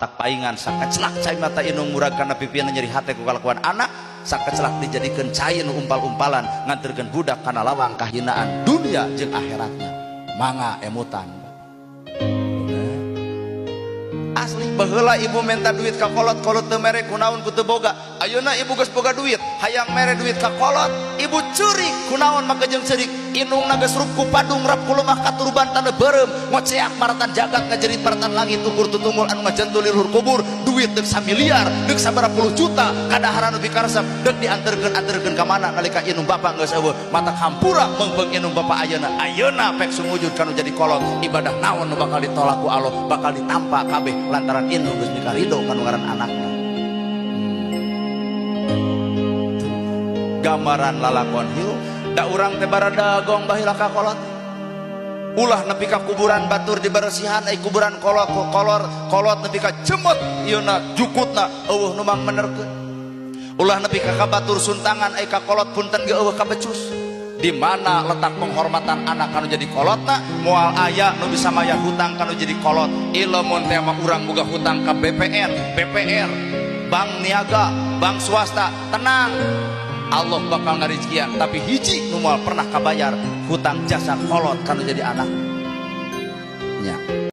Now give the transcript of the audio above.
Matak paingan sakacelak cai mata indung murag kana pipiana nyeri hate ku kalakuan anak, sakacelak dijadikeun cai nu umpal-umpalan nganterkeun budak kana lawang kahinaan dunia jeung akhiratna. Mangga emutan. Asli baheula ibu minta duit ka kolot, kolot teu mere kunaon ku teu boga. Ayeuna ibu geus boga duit, hayang mere duit ka kolot, ibu ceurik kunaon make jeung ceurik. Indungna geus rup ku padung rap ku lemah katuruban tanda beureum, ngoceak maratan jagat ngajerit maratan langit tukur tutungul anu ngajentul di luhur kubur. Duit deuk samiliar, deuk sabaraha puluh juta, kadaharan nu pikaresep deuk dianterkeun-anterkeun ka mana nalika indung bapa geus eueuh. Mata hampura meungpeung indung bapa ayeuna. Ayeuna pek sumujud kanu jadi kolot, ibadah naon nu bakal ditolak ku Allah, bakal ditampa kabeh lantaran indung geus mikarido kanu ngaran anakna. Gambaran lalakon hirup da urang teh baradagong baheula ka kolot. Ulah nepi ka kuburan batur diberesihan ai kuburan kolot kolor kolot nepi ka jemot ieuna jukutna eueuh nu mangmenerkeun. Ulah nepi ka kabatur suntangan ai ka kolot punten ge eueuh kabecus. Di mana letak penghormatan anak kanu jadi kolotna? Moal aya nu bisa mayar hutang kanu jadi kolot. Ieu mun teh mah urang boga hutang ka BPN, BPR, bank niaga, bank swasta, tenang. Allah bakal ngarizkian, tapi hiji nu moal pernah kabayar hutang jasa kolot kanu jadi anak. Nya.